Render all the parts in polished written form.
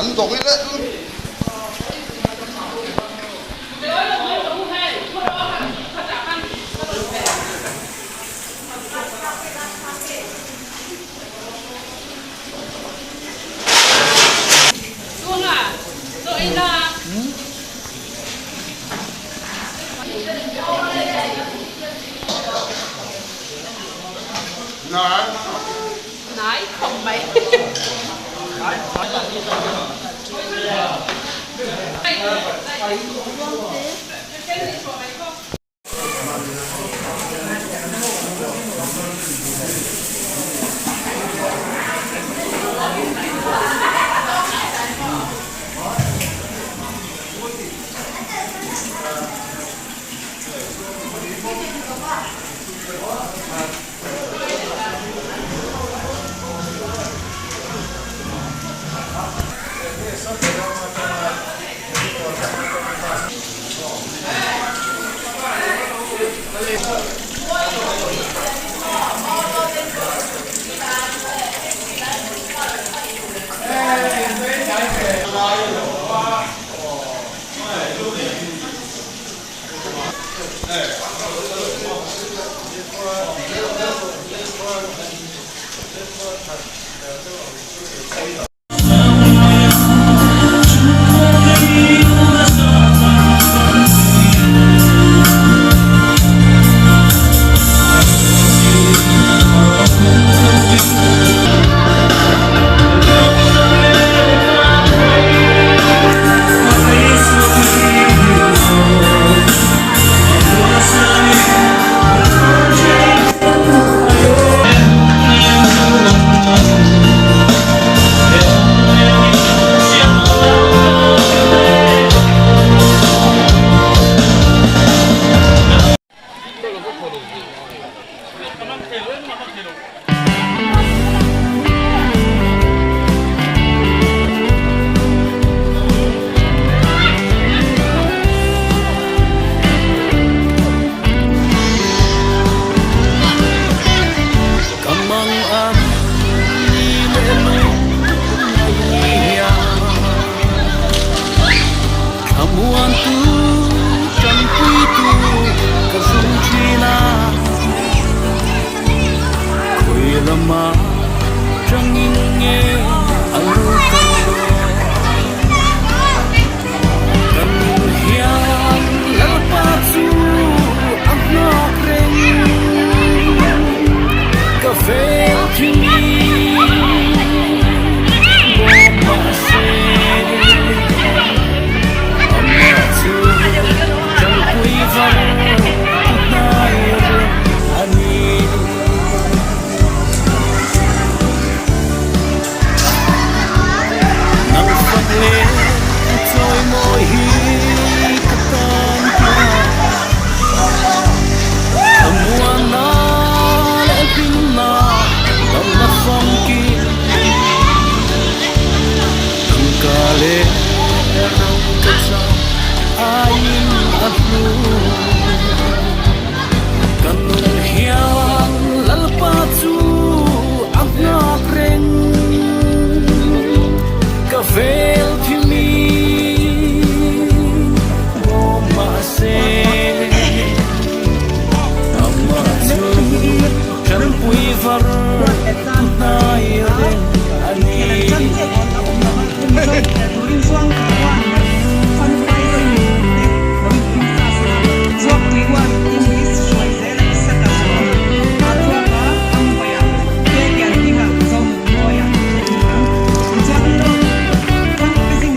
An dawng i leh.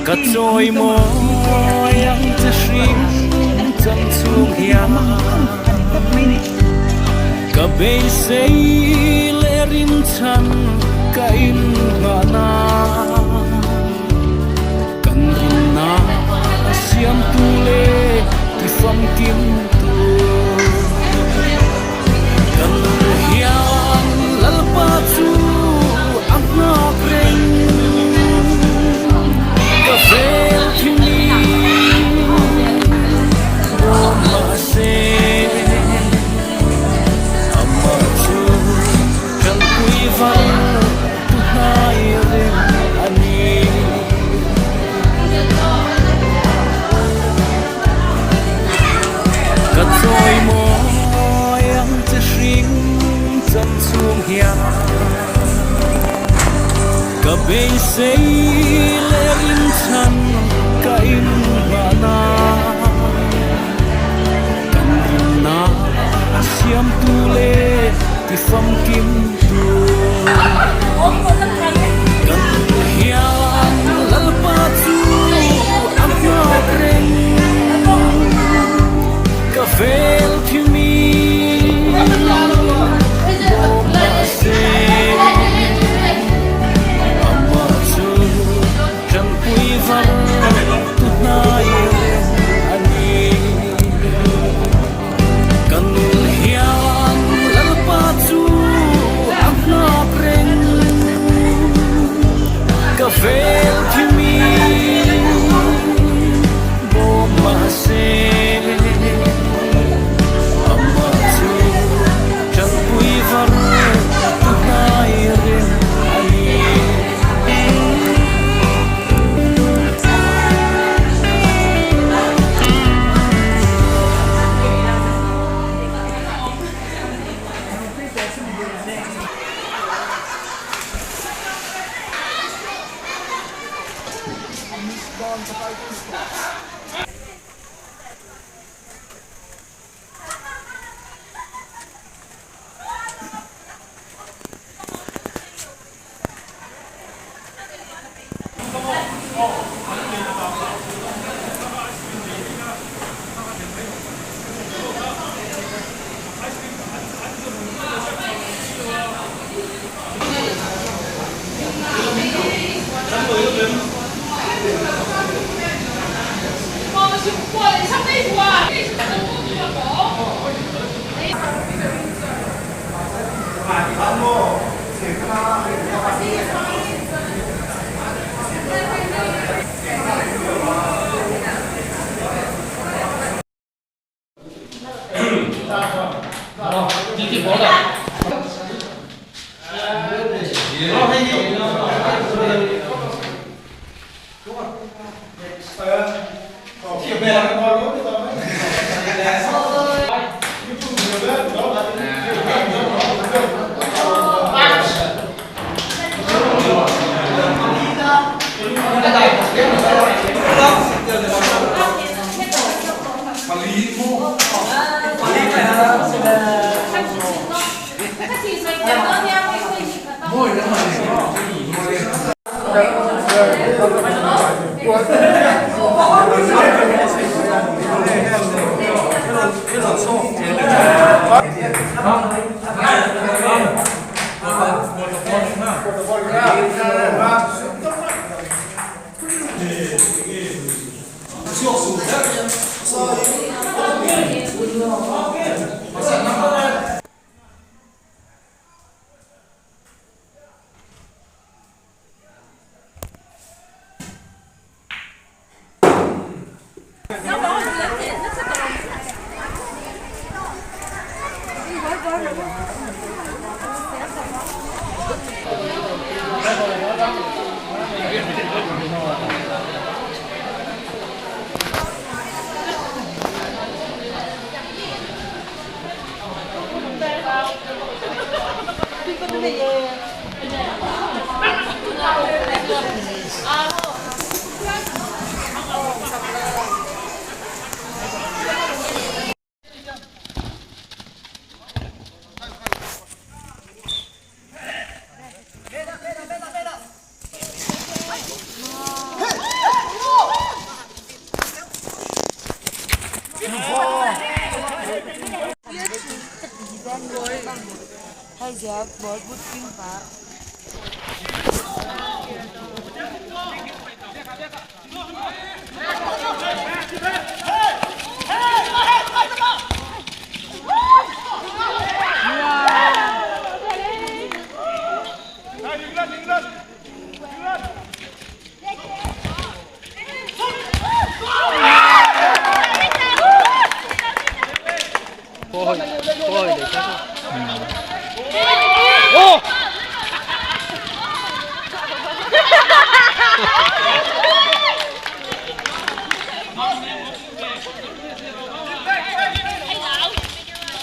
Ka chawi mawi ang che hring cham chhung hian ka beisei leh rinchhan ka inngahna kan rinna siamtu leh tifamkim tur kan hian Lalpa chu a nghak reng ka vel thimi awm mahse amah chu kalpui var tu hnai reng a ni. Ka beisei leh rinchhan ka inhmahna Kan rinna a siamtu leh tifamkimtu Kan hian Lalpa chu a nghak reng Ka vel thi mi bawm mahse Amah chu tanpui var tu hnai reng a ni. Ka nun hian Lalpa chu a nghak reng Ka vel thi mi bawm mahse Amah chu tanpui var tu hnai reng a ni.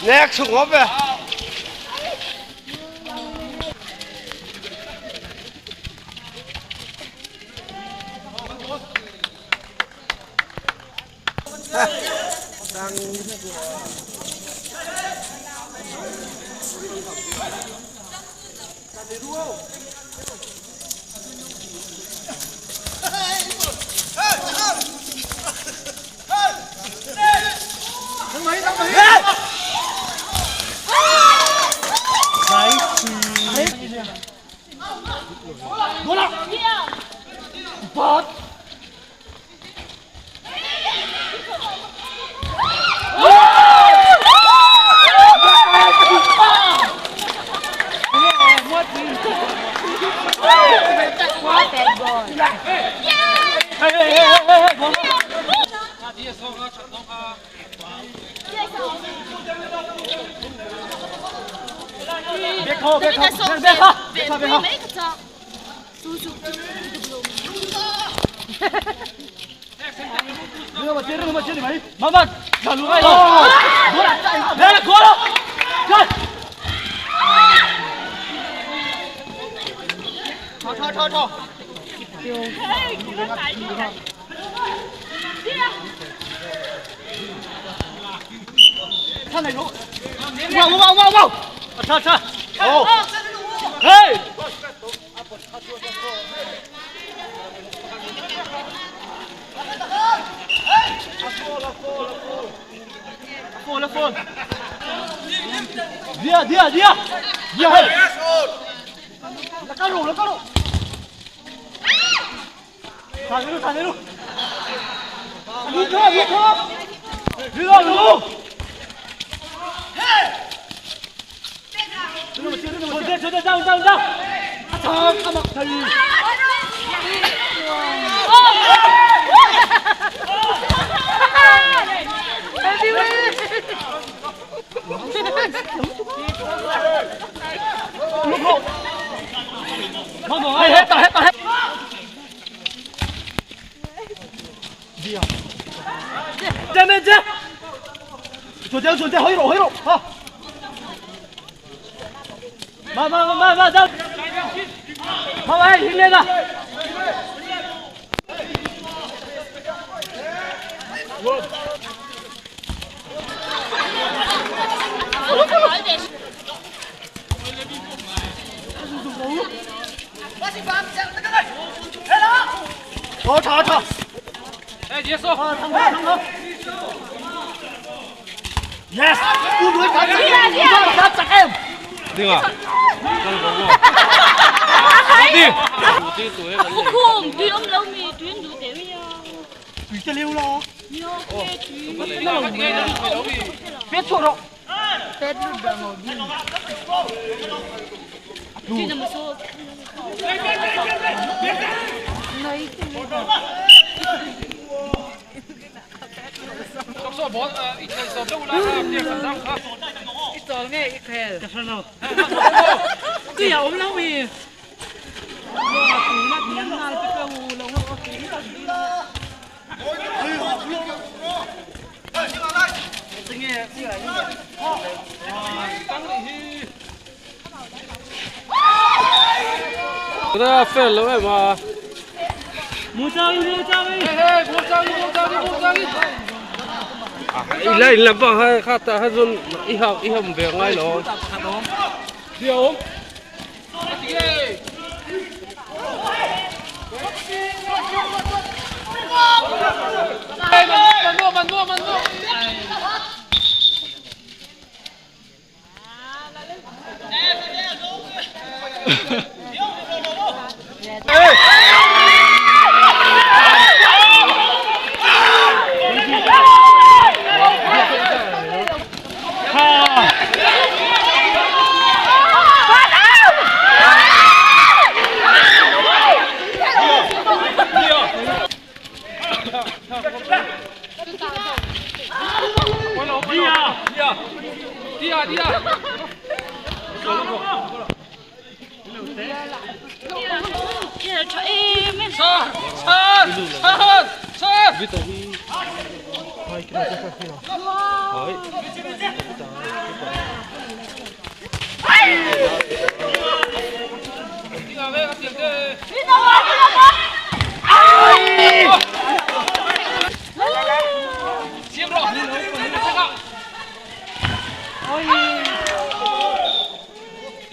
Next ngop e.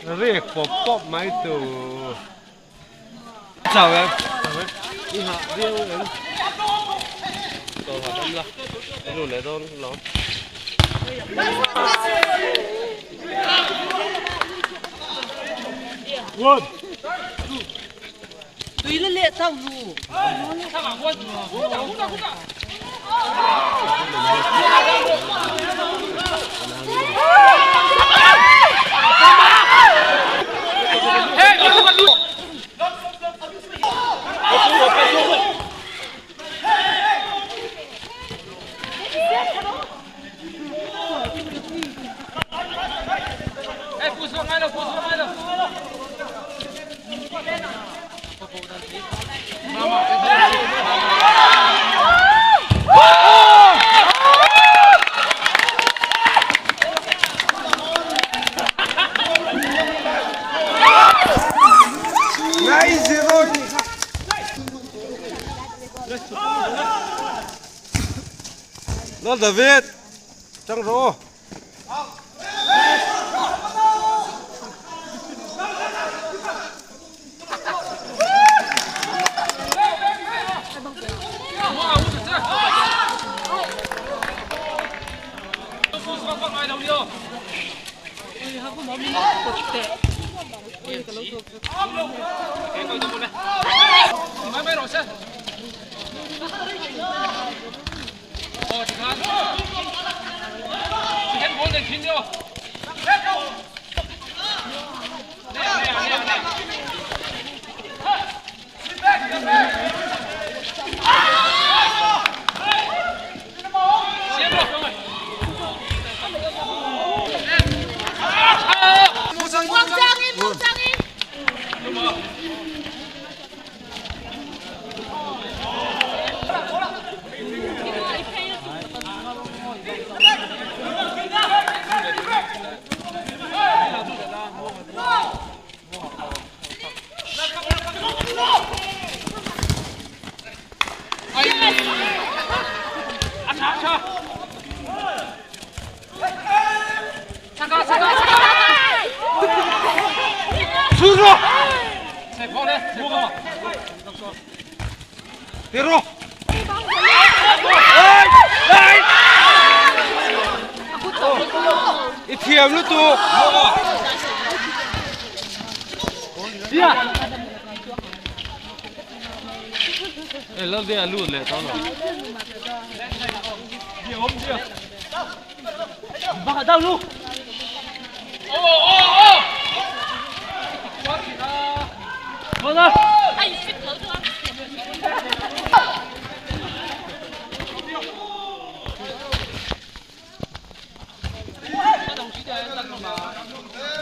Rek pawp pawp mai tur. Chau em? I hah viau em? Chaw hah dam la, i lut leh dawn lo. Tui la leh tau lu. Lal David, chang rawh. I thiam lutuk.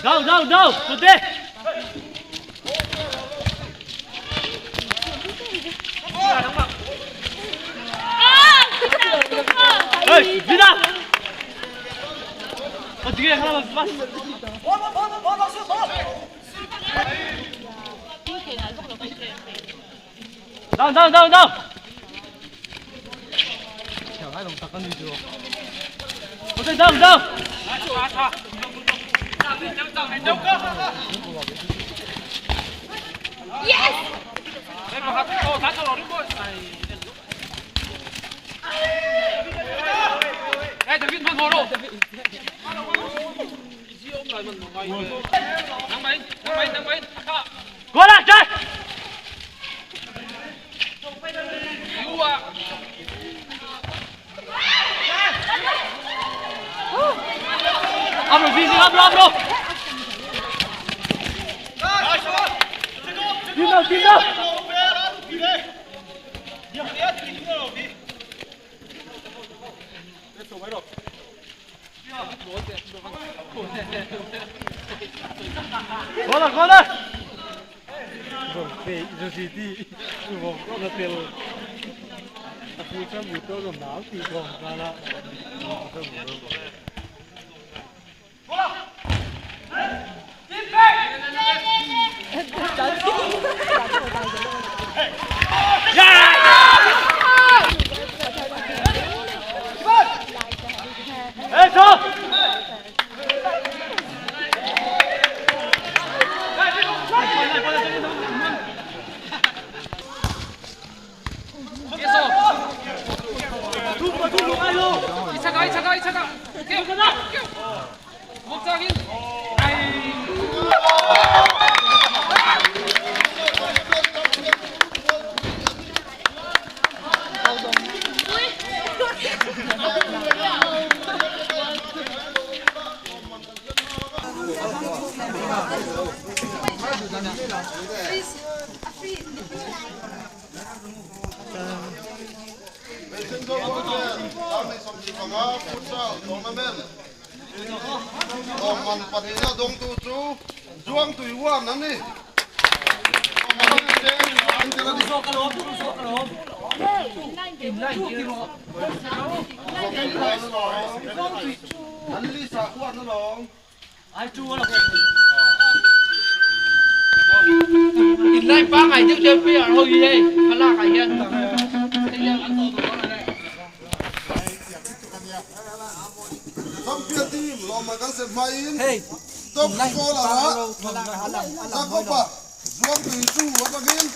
Go go go, chuẩn đi. Ê, đi nào. 어떻게 하나만 빠다운다운다운다운 어때 다운 다운过来站앞으로 비지 앞으로 앞으로 뛴다 뛴다过来过来哎走。Lawmman pahnihna dawngtu chu Zuangtui Uan a ni. Champion team lawmman kan sem hmain top scorer ah Jacob-a Zuangtui chu atangin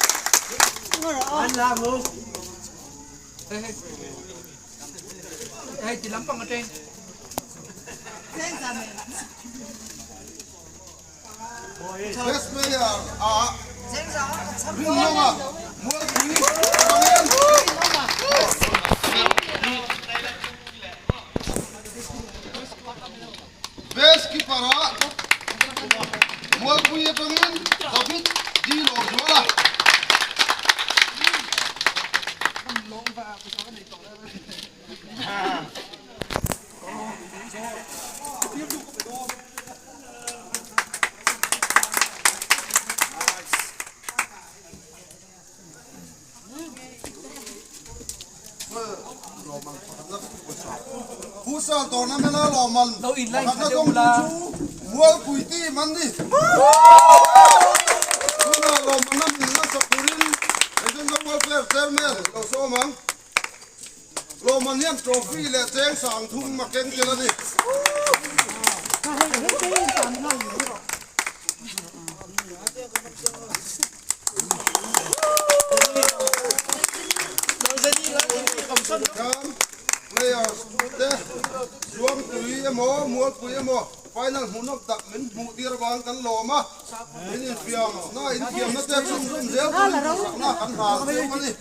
Best player ah Rinlawma Mualpui atangin Best keeper ah Mualpui atangin David D Lawrzuala. Futsal tournament a lawmman pakhatna dawngtu chu Mualpui team an ni. Tunah lawmmanna min nasa turin Regional Welfare Chairman lo sawm ang. Lawmman hian trophy leh cheng sang thum a keng tel a ni. Kan players te Zuangtui emaw Mualpui emaw final hmuhnawm tak min hmuh tir avang kan lawm a. Min infiam na infiamna te chhunzawm zel turin duhsakna kan hal chiang a ni.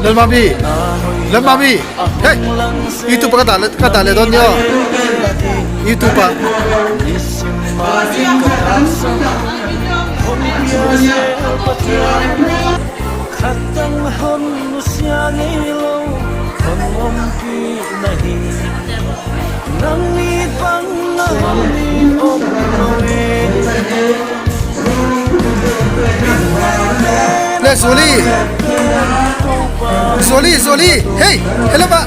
Lalmami Lalmami hei youtube ah ka dah ka dah leh dawn nia aw youtube ah. Le Zuali Zuali Zuali hey hello ba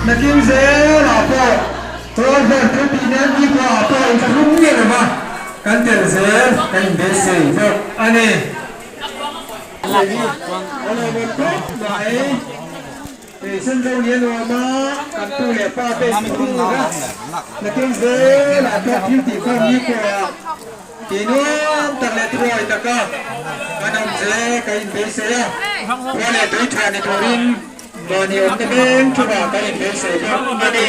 Nakin zelah pawh Pawl ber thil tih nen ni pawh ah pawh in thlahrung nge lo va, kan tel zel kan in beisei bawk a ni. Nakin zel ah pawh thil tih khawm ni pawh ah ti nuam tak leh thuai taka kan awm zel kan in beisei a, khua leh tui tha ni turin Mahni awmna veng thuvah kan inbeisei bawk a ni.